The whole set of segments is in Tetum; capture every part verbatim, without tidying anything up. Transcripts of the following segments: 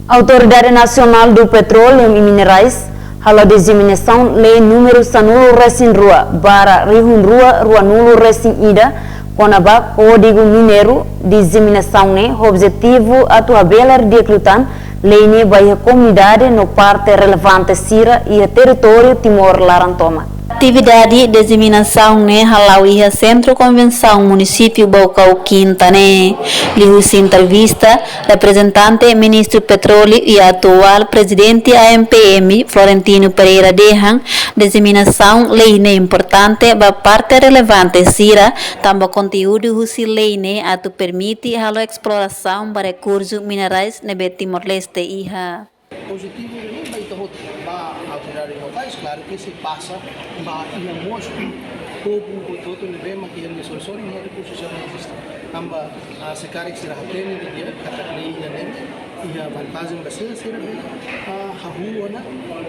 Autoridade Nasionál do Petróleu i Minerais hala'o diseminasaun lei númeru sanulu resin rua barra rihun rua ruanulu resin ida, kona-ba Kódigu Mineiru. Diseminasaun ne'e objetivu atu habelar di'ak liután lei ne'e ba iha komunidade no parte relevante sira iha territóriu Timor laran tomak. Atividade diseminasaun ne'e hala'o iha Sentru Konvensaun Munisípiu Baucau, Kinta ne'e. Liuhusi entrevista, reprezentante Ministru Petróleu i atuál Prezidente A M P M, Florentino Pereira dehan, diseminasaun lei ne'e importante ba parte relevante sira, tanba konteúdu husi lei ne'e atu permite halo esplorasaun ba rekursu minerais ne'ebé Timor-Leste iha. Pozitivu ne'e ba ita hotu, ba autoridade lokais, klaru ke se pasa ba iha mós povu hotu-hotu ne'ebé mak iha nia sorin-sorin iha rekursu sira ne'e eziste. Tanba, ah, se karik sira hatene didi'ak katak lei ida-ne'e iha vantajen ba sira, sira bele, ah, hahú ona,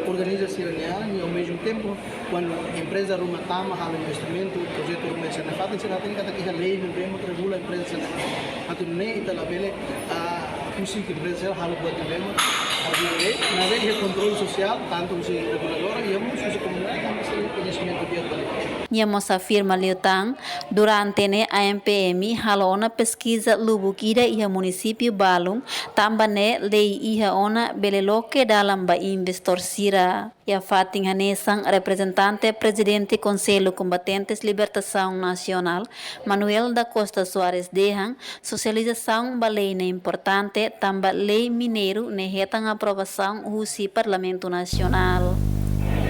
organiza sira-nia an, i ao mesmo tempo, kuandu empreza ruma tama halo investimentu, projetu ruma iha sira-nia fatin, sira hatene katak iha lei ne'ebé mak regula empreza sira-nia an. Atu nune'e ita labele, ah, husik empreza sira halo buat ne'ebé mak, ah, iha lei, maibé iha kontrolu sosiál, tantu husi reguladora, i mós husi komunidade, tanba sira-nia koñesimentu di'ak ba lei. Nia mós afirma liután, durante ne'e A M P M halo ona peskiza lubuk ida iha munisípiu balun, tanba ne'e lei iha ona bele loke dalan ba investór sira. Iha fatin hanesan, reprezentante Prezidente Konsellu Kombatentes Libertasaun Nasionál, Manuel da Costa Soares dehan, sosializasaun ba lei ne'e importante, tanba lei mineiru ne'e hetan aprovasaun husi Parlamentu Nasionál.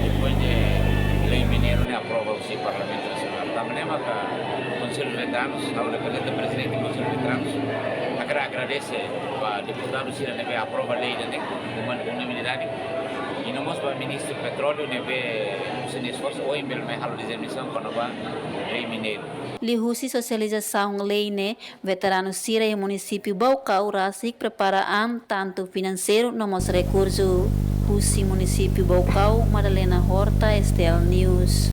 Depois de lei mineiru ne'e aprova husi Parlamentu Nasionál. Tanba ne'e maka Konsellu Veteranus, ha'u reprezenta Prezidente Konsellu Veteranus, hakarak agradese ba deputadu sira ne'ebé aprova lei ida-ne'e, uma-, unanimidade. I no mós ba Ministru Petróleu ne'ebé husi nia esforsu ohin bele mai halo diseminasaun kona-ba lei mineiru. Liuhusi sosializasaun lei ne'e, veteranu sira iha munisípiu Baucau rasik prepara an tantu finanseiru no mós rekursu. Husi munisípiu Baucau, Madalena Horta, S T L News.